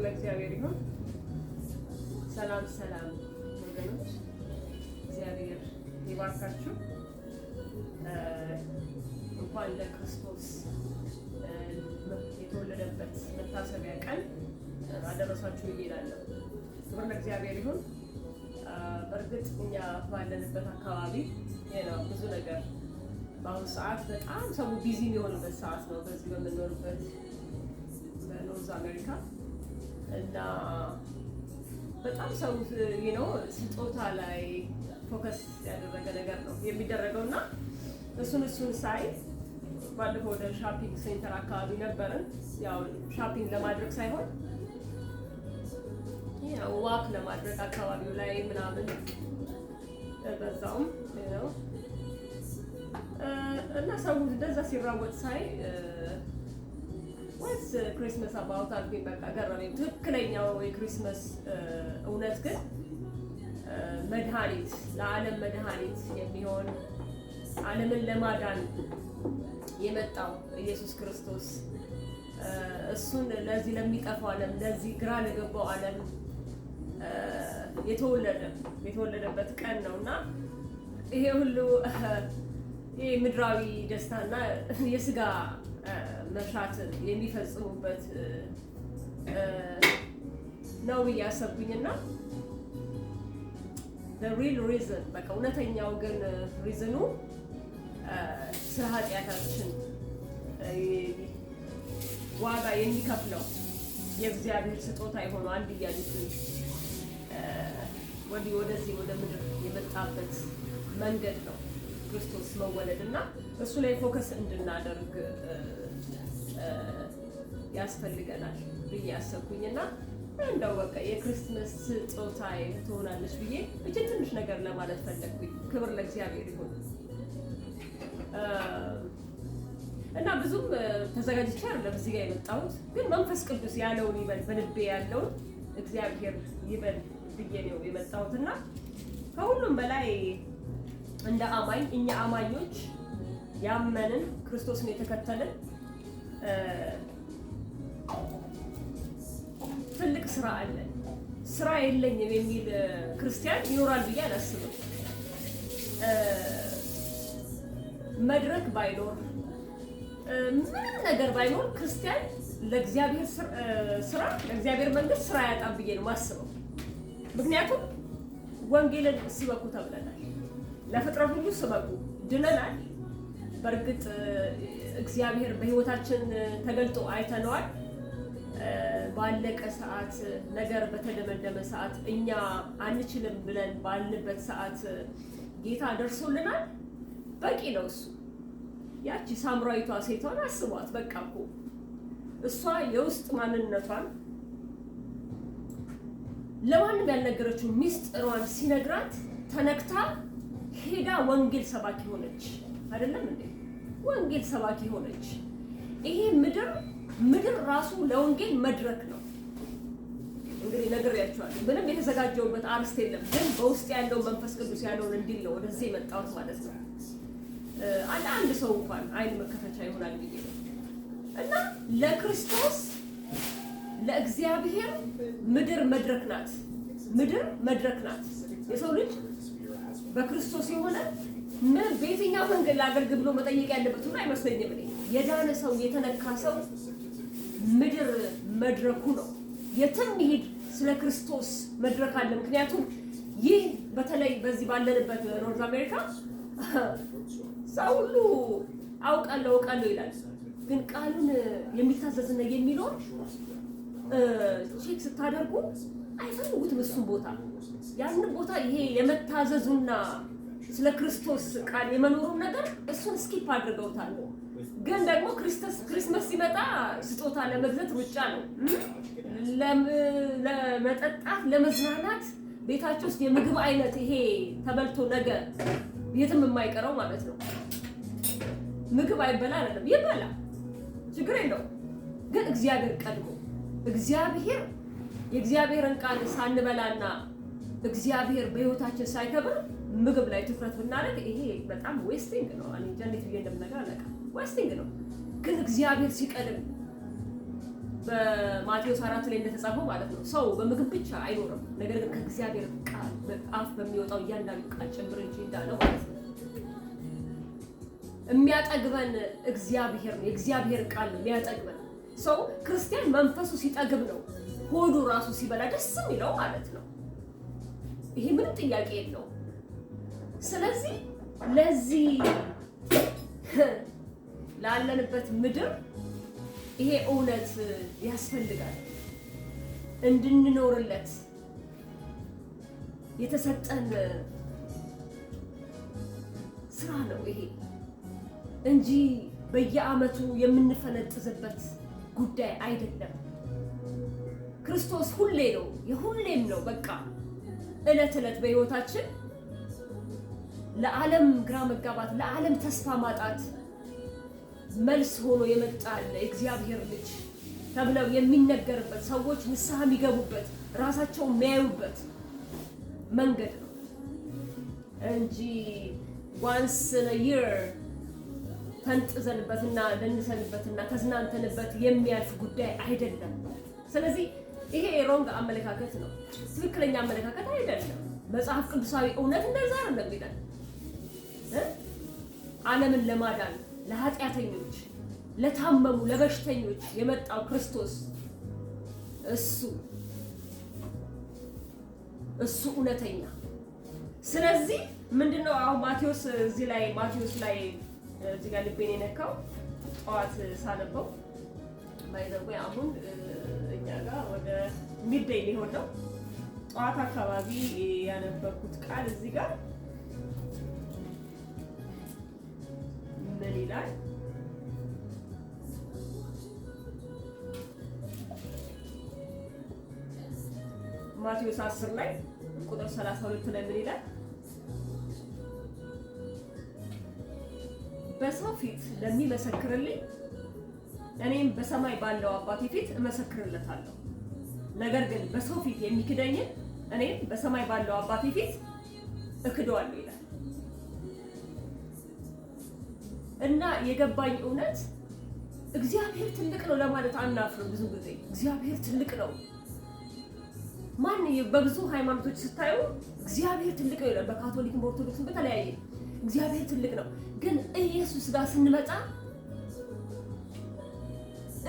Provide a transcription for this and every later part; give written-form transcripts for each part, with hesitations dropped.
ለእግዚአብሔር ይሁን። ሰላም ሰላም ወገኖች፣ እግዚአብሔር ይባርካችሁ። እንኳን ለክርስቶስ የተወለደበት መታሰቢያ ቀን አደረሳችሁ እላለሁ። ክብር ለእግዚአብሔር ይሁን። በእርግጥ እኛ ባለንበት አካባቢ ነው ብዙ ነገር በአሁኑ ሰዓት በጣም ሰው busy የሚሆንበት ሰዓት ነው። በዚህ በምንኖርበት በ North America እና በጣም ሰው ስጦታ ላይ focus ያደረገ ነገር ነው የሚደረገው። እና እሱን ሳይ ባለፈው ወደ shopping center አካባቢ ነበርን። ያው shopping ለማድረግ ሳይሆን ያው walk ለማድረግ አካባቢው ላይ ምናምን በዛውም ነው። እና ሰው እንደዛ ሲራወጥ ሳይ "What's Christmas about?" አልኩኝ። በቃ ገረመኝ። ትክክለኛው የ Christmas እውነት ግን መድኃኒት፣ ለዓለም መድኃኒት የሚሆን፣ ዓለምን ለማዳን የመጣው ኢየሱስ ክርስቶስ፣ እሱን ለዚህ ለሚጠፋው ዓለም፣ ለዚህ ግራ ለገባው ዓለም የተወለደበት ቀን ነው። እና ይሄ ሁሉ ይሄ ምድራዊ ደስታና የስጋ መሻትን የሚፈጽሙበት ነው ብዬ አሰብኩኝና real reason፣ በቃ እውነተኛው ግን reason ኑ ስለ ኃጢአታችን ዋጋ የሚከፍለው የእግዚአብሔር ስጦታ የሆነው አንድያ ልጁን ወዲህ ወደዚህ ወደ ምድር የመጣበት መንገድ ነው ክርስቶስ መወለድ። እና እሱ ላይ focus እንድናደርግ ያስፈልገናል ብዬ አሰብኩኝ። እና እንደው በቃ የ Christmas ስጦታ ትሆናለች ብዬ እችን ትንሽ ነገር ለማለት ፈለግኩኝ። ክብር ለእግዚአብሔር ይሁን። እና ብዙም ተዘጋጅቼ አይደለም እዚህ ጋር የመጣሁት፣ ግን መንፈስ ቅዱስ ያለውን ይበል፣ በልቤ ያለውን እግዚአብሔር ይበል ብዬ ነው የመጣሁት። እና ከሁሉም በላይ እንደ አማኝ፣ እኛ አማኞች፣ ያመንን፣ ክርስቶስን የተከተልን ትልቅ ስራ አለን። ስራ የለኝም የሚል ክርስቲያን ይኖራል ብዬ አላስብም። መድረክ ባይኖር፣ ምንም ነገር ባይኖር ክርስቲያን ለእግዚአብሔር ስራ፣ ለእግዚአብሔር መንግስት ስራ አያጣም ብዬ ነው የማስበው። ምክንያቱም ወንጌልን ስበኩ ተብለናል። ለፍጥረት ሁሉ ስበኩ፣ ድነናል። በእርግጥ እግዚአብሔር በሕይወታችን ተገልጦ አይተነዋል። ባለቀ ሰዓት፣ ነገር በተደመደመ ሰዓት፣ እኛ አንችልም ብለን ባልንበት ሰዓት ጌታ ደርሶልናል። በቂ ነው እሱ። ያቺ ሳምራዊቷ ሴቷን አስቧት። በቃ እኮ እሷ የውስጥ ማንነቷን ለማንም ያልነገረችው ሚስጥሯን ሲነግራት ተነክታ ሄዳ ወንጌል ሰባኪ ሆነች። አይደለም እንዴ? ወንጌል ሰባኪ ሆነች። ይሄ ምድር ራሱ ለወንጌል መድረክ ነው። እንግዲህ ነግሬያቸዋለሁ። ምንም የተዘጋጀውበት አርስት የለም፣ ግን በውስጥ ያለው መንፈስ ቅዱስ ያለውን እንዲል ነው ወደዚህ የመጣሁት ማለት ነው። አንድ ሰው እንኳን አይን መከፈቻ ይሆናል ብዬ ነው። እና ለክርስቶስ፣ ለእግዚአብሔር ምድር መድረክ ናት። ምድር መድረክ ናት። የሰው ልጅ በክርስቶስ የሆነ ምን በየትኛው መንገድ ላገልግል ብሎ መጠየቅ ያለበት ሁሉ አይመስለኝም። እኔ የዳነ ሰው፣ የተነካ ሰው ምድር መድረኩ ነው። የትም ይሂድ ስለ ክርስቶስ መድረክ አለ። ምክንያቱም ይህ በተለይ በዚህ ባለንበት North America ሰው ሁሉ አውቃለሁ አውቃለሁ ይላል፣ ግን ቃሉን የሚታዘዝና የሚኖር check ስታደርጉ አይፈልጉትም እሱን ቦታ፣ ያንን ቦታ። ይሄ የመታዘዙና ስለ ክርስቶስ ቃል የመኖሩን ነገር እሱን skip አድርገውታል። ግን ደግሞ Christmas ሲመጣ ስጦታ ለመግዛት ሩጫ ነው፣ ለመጠጣት፣ ለመዝናናት፣ ቤታቸው ውስጥ የምግብ አይነት ይሄ ተበልቶ ነገ የትም የማይቀረው ማለት ነው። ምግብ አይበላ አይደለም፣ ይበላ፣ ችግር የለውም። ግን እግዚአብሔር ቀድሞ፣ እግዚአብሔር የእግዚአብሔርን ቃል ሳንበላና እግዚአብሔር በሕይወታችን ሳይከብር ምግብ ላይ ትኩረት ብናደርግ ይሄ በጣም wasting ነው። እኔ እንጃ እንዴት ብዬ እንደምነግር አላውቅም። Wasting ነው። ግን እግዚአብሔር ሲቀድም በማቴዎስ 4 ላይ እንደተጻፈው ማለት ነው። ሰው በምግብ ብቻ አይኖርም፣ ነገር ግን ከእግዚአብሔር ቃል አፍ በሚወጣው እያንዳንዱ ቃል ጭምር እንጂ እንዳለው ማለት ነው። የሚያጠግበን እግዚአብሔር ነው። የእግዚአብሔር ቃል ነው የሚያጠግበን። ሰው ክርስቲያን መንፈሱ ሲጠግብ ነው ሆዱ ራሱ ሲበላ ደስ የሚለው ማለት ነው። ይሄ ምንም ጥያቄ የለውም። ስለዚህ ለዚህ ላለንበት ምድር ይሄ እውነት ያስፈልጋል፣ እንድንኖርለት የተሰጠን ስራ ነው ይሄ እንጂ በየዓመቱ የምንፈነጥዝበት ጉዳይ አይደለም። ክርስቶስ ሁሌ ነው፣ የሁሌም ነው። በቃ እለት እለት በህይወታችን ለዓለም ግራ መጋባት፣ ለዓለም ተስፋ ማጣት መልስ ሆኖ የመጣ የእግዚአብሔር ልጅ ተብለው የሚነገርበት፣ ሰዎች ንስሐ የሚገቡበት፣ ራሳቸውን የሚያዩበት መንገድ ነው እንጂ once in a year ፈንጥዘንበትና ደንሰንበትና ተዝናንተንበት የሚያልፍ ጉዳይ አይደለም። ስለዚህ ይሄ wrong አመለካከት ነው፣ ትክክለኛ አመለካከት አይደለም። መጽሐፍ ቅዱሳዊ እውነት እንደዛ አይደለም የሚለን። ዓለምን ለማዳን፣ ለኃጢአተኞች፣ ለታመሙ፣ ለበሽተኞች የመጣው ክርስቶስ እሱ እውነተኛ። ስለዚህ ምንድነው አሁን ማቴዎስ እዚህ ላይ፣ ማቴዎስ ላይ እዚህ ጋር ልቤን የነካው ጠዋት ሳነበው፣ by the way አሁን እኛ ጋር ወደ midday ሊሆን ነው። ጠዋት አካባቢ ያነበብኩት ቃል እዚህ ጋር ምን ይላል? ማቴዎስ 10 ላይ ቁጥር 32 ላይ ምን ይላል? በሰው ፊት ለሚመሰክርልኝ እኔም በሰማይ ባለው አባቴ ፊት እመሰክርለታለሁ። ነገር ግን በሰው ፊት የሚክደኝን እኔም በሰማይ ባለው አባቴ ፊት እክደዋለሁ ይላል። እና የገባኝ እውነት እግዚአብሔር ትልቅ ነው ለማለት አናፍርም። ብዙ ጊዜ እግዚአብሔር ትልቅ ነው። ማን በብዙ ሃይማኖቶች ስታዩ እግዚአብሔር ትልቅ ነው ይላል። በካቶሊክም በኦርቶዶክስም በተለያየ እግዚአብሔር ትልቅ ነው። ግን ኢየሱስ ጋር ስንመጣ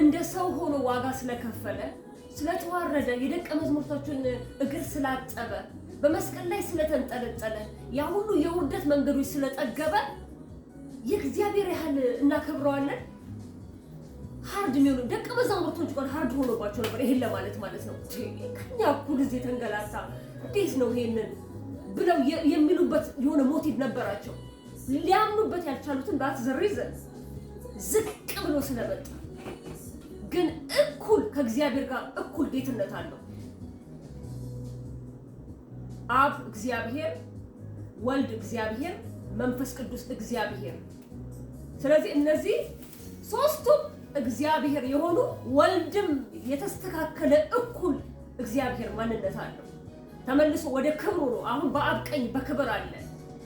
እንደ ሰው ሆኖ ዋጋ ስለከፈለ፣ ስለተዋረደ፣ የደቀ መዛሙርቶቹን እግር ስላጠበ፣ በመስቀል ላይ ስለተንጠለጠለ፣ ያ ሁሉ የውርደት መንገዶች ስለጠገበ የእግዚአብሔር ያህል እናከብረዋለን። Hard የሚሆኑ ደቀ መዛሙርቶች እንኳን hard ሆኖባቸው ነበር ይሄን ለማለት ማለት ነው። ከኛ እኩል እዚህ የተንገላታ እንዴት ነው ይሄንን ብለው የሚሉበት የሆነ motive ነበራቸው። ሊያምኑበት ያልቻሉትን that's the reason ዝቅ ብሎ ስለመጣ ግን እኩል ከእግዚአብሔር ጋር እኩል ጌትነት አለው። አብ እግዚአብሔር፣ ወልድ እግዚአብሔር፣ መንፈስ ቅዱስ እግዚአብሔር። ስለዚህ እነዚህ ሶስቱም እግዚአብሔር የሆኑ፣ ወልድም የተስተካከለ እኩል እግዚአብሔር ማንነት አለው። ተመልሶ ወደ ክብሩ ነው። አሁን በአብ ቀኝ በክብር አለ።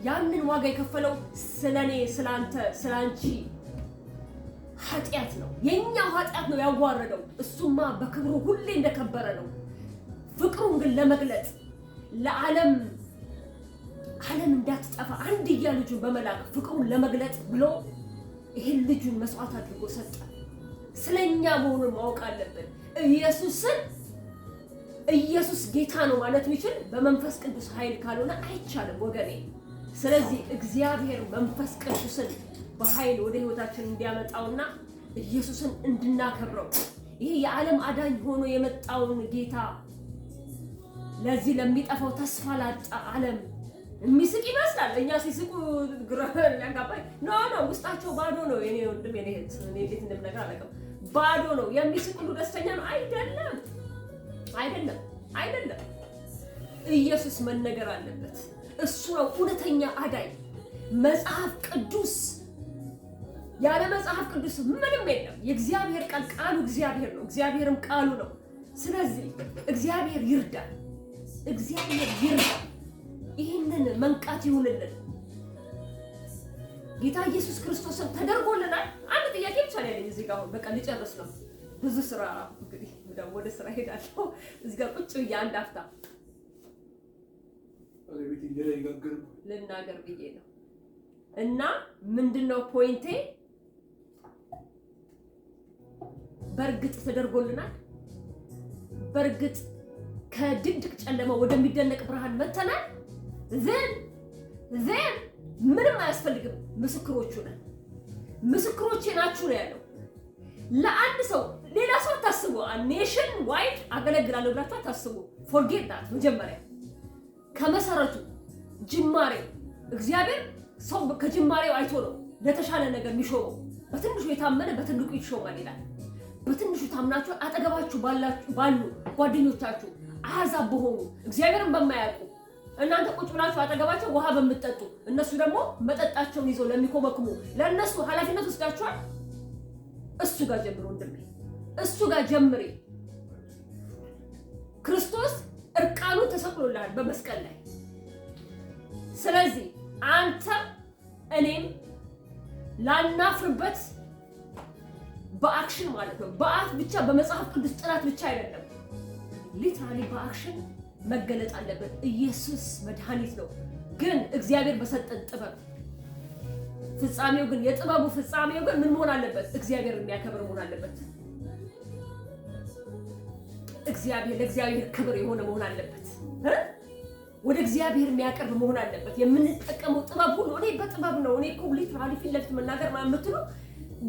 ያንን ዋጋ የከፈለው ስለኔ፣ ስላንተ፣ ስላንቺ ኃጢአት ነው። የኛው ኃጢአት ነው ያዋረደው። እሱማ በክብሩ ሁሌ እንደከበረ ነው። ፍቅሩን ግን ለመግለጽ ለዓለም፣ ዓለም እንዳትጠፋ አንድያ ልጁን በመላክ ፍቅሩን ለመግለጽ ብሎ ይህን ልጁን መስዋዕት አድርጎ ሰጠ። ስለኛ መሆኑን ማወቅ አለብን። ኢየሱስን ኢየሱስ ጌታ ነው ማለት የሚችል በመንፈስ ቅዱስ ኃይል ካልሆነ አይቻልም ወገኔ። ስለዚህ እግዚአብሔር መንፈስ ቅዱስን በኃይል ወደ ህይወታችን እንዲያመጣውና ኢየሱስን እንድናከብረው፣ ይሄ የዓለም አዳኝ ሆኖ የመጣውን ጌታ፣ ለዚህ ለሚጠፋው ተስፋ ላጣ ዓለም የሚስቅ ይመስላል። እኛ ሲስቁ ግራ ያጋባኝ። No, no፣ ውስጣቸው ባዶ ነው። የኔ ወንድም፣ የኔ እህት፣ እኔ እንዴት እንደምነግር አላውቅም። ባዶ ነው። የሚስቅ ሁሉ ደስተኛ ነው አይደለም፣ አይደለም፣ አይደለም። ኢየሱስ መነገር አለበት። እሱ ነው እውነተኛ አዳኝ። መጽሐፍ ቅዱስ፣ ያለ መጽሐፍ ቅዱስ ምንም የለም። የእግዚአብሔር ቃል፣ ቃሉ እግዚአብሔር ነው፣ እግዚአብሔርም ቃሉ ነው። ስለዚህ እግዚአብሔር ይርዳን፣ እግዚአብሔር ይርዳን። ይህንን መንቃት ይሁንልን። ጌታ ኢየሱስ ክርስቶስን ተደርጎልናል። አንድ ጥያቄ ብቻ ነው ያለኝ እዚህ ጋር፣ አሁን በቃ ሊጨርስ ነው። ብዙ ስራ፣ እንግዲህ ደግሞ ወደ ስራ ሄዳለሁ። እዚህ ጋር ቁጭ ብዬ አንድ አፍታ ባለቤት እንጀራ እየጋገረ ነው። ልናገር ብዬ ነው። እና ምንድነው point ኤ? በእርግጥ ተደርጎልናል። በእርግጥ ከድቅድቅ ጨለማ ወደሚደነቅ ብርሃን መተናል። Then ምንም አያስፈልግም። ምስክሮቹ ነን። ምስክሮቼ ናችሁ ነው ያለው። ለአንድ ሰው፣ ሌላ ሰው አታስቡ። Nation wide አገለግላለሁ ብላችሁ አታስቡ። Forget that። መጀመሪያ ከመሰረቱ ጅማሬው፣ እግዚአብሔር ሰው ከጅማሬው አይቶ ነው ለተሻለ ነገር የሚሾመው። በትንሹ የታመነ በትልቁ ይሾማል ይላል። በትንሹ ታምናችሁ አጠገባችሁ ባሉ ጓደኞቻችሁ፣ አሕዛብ በሆኑ፣ እግዚአብሔርን በማያውቁ፣ እናንተ ቁጭ ብላችሁ አጠገባቸው ውሃ በምትጠጡ፣ እነሱ ደግሞ መጠጣቸውን ይዘው ለሚኮመክሙ ለእነሱ ኃላፊነት ወስዳችኋል። እሱ ጋር ጀምሮ ወንድሜ፣ እሱ ጋር ጀምሬ። ክርስቶስ እርቃኑ ተሰቅሎልሃል በመስቀል ላይ። ስለዚህ አንተም እኔም ላናፍርበት በ action ማለት ነው። በአፍ ብቻ፣ በመጽሐፍ ቅዱስ ጥናት ብቻ አይደለም። Literally በ action መገለጥ አለበት። ኢየሱስ መድኃኒት ነው። ግን እግዚአብሔር በሰጠን ጥበብ፣ ፍጻሜው ግን፣ የጥበቡ ፍጻሜው ግን ምን መሆን አለበት? እግዚአብሔር የሚያከብር መሆን አለበት። ለእግዚአብሔር ክብር የሆነ መሆን አለበት። ወደ እግዚአብሔር የሚያቀርብ መሆን አለበት። የምንጠቀመው ጥበብ ሁሉ፣ እኔ በጥበብ ነው፣ እኔ እኮ literally ፊት ለፊት መናገር ምናምን የምትሉ፣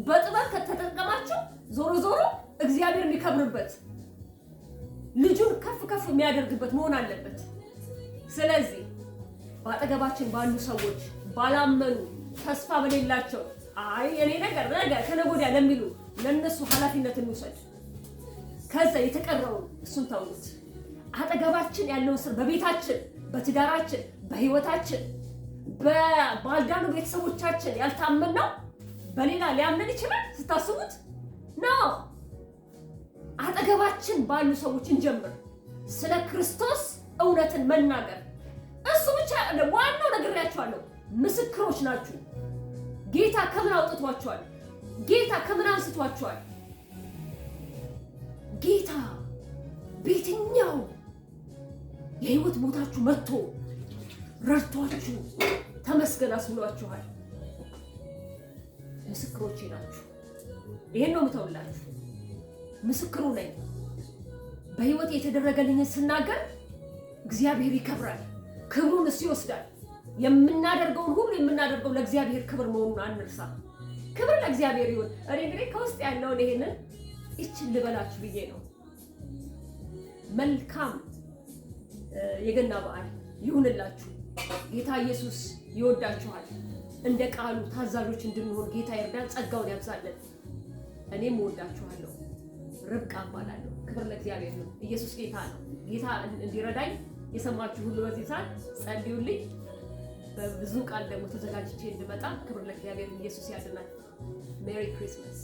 በጥበብ ከተጠቀማችሁ ዞሮ ዞሮ እግዚአብሔር የሚከብርበት፣ ልጁን ከፍ ከፍ የሚያደርግበት መሆን አለበት። ስለዚህ በአጠገባችን ባሉ ሰዎች፣ ባላመኑ፣ ተስፋ በሌላቸው፣ አይ የኔ ነገር ነገ ከነገ ወዲያ ለሚሉ ለእነሱ ኃላፊነት እንውሰድ። ከዛ የተቀረውን እሱን ተውት። አጠገባችን ያለውን ስር በቤታችን፣ በትዳራችን፣ በህይወታችን፣ ባልዳኑ ቤተሰቦቻችን ያልታመን ነው በሌላ ሊያምን ይችላል ስታስቡት ነው። አጠገባችን ባሉ ሰዎች እንጀምር። ስለ ክርስቶስ እውነትን መናገር፣ እሱ ብቻ ዋናው። ነግሬያችኋለሁ። ምስክሮች ናችሁ። ጌታ ከምን አውጥቷችኋል? ጌታ ከምን አንስቷችኋል? ጌታ በየትኛው የህይወት ቦታችሁ መጥቶ ረድቷችሁ ተመስገን አስብሏችኋል። ምስክሮቼ ናችሁ። ይሄን ነው የምተውላችሁ። ምስክሩ ነኝ። በህይወት የተደረገልኝን ስናገር እግዚአብሔር ይከብራል፣ ክብሩን እሱ ይወስዳል። የምናደርገውን ሁሉ የምናደርገው ለእግዚአብሔር ክብር መሆኑን አንርሳ። ክብር ለእግዚአብሔር ይሁን። እኔ እንግዲህ ከውስጥ ያለውን ይሄንን ይችን ልበላችሁ ብዬ ነው። መልካም የገና በዓል ይሁንላችሁ። ጌታ ኢየሱስ ይወዳችኋል። እንደ ቃሉ ታዛዦች እንድንሆን ጌታ ይርዳን፣ ጸጋውን ያብዛልን። እኔም እወዳችኋለሁ። ርብቃ እባላለሁ። ክብር ለእግዚአብሔር ነው። ኢየሱስ ጌታ ነው። ጌታ እንዲረዳኝ የሰማችሁ ሁሉ በዚህ ሰዓት ጸልዩልኝ። በብዙ ቃል ደግሞ ተዘጋጅቼ እንድመጣ። ክብር ለእግዚአብሔር። ኢየሱስ ያድናል። Merry Christmas።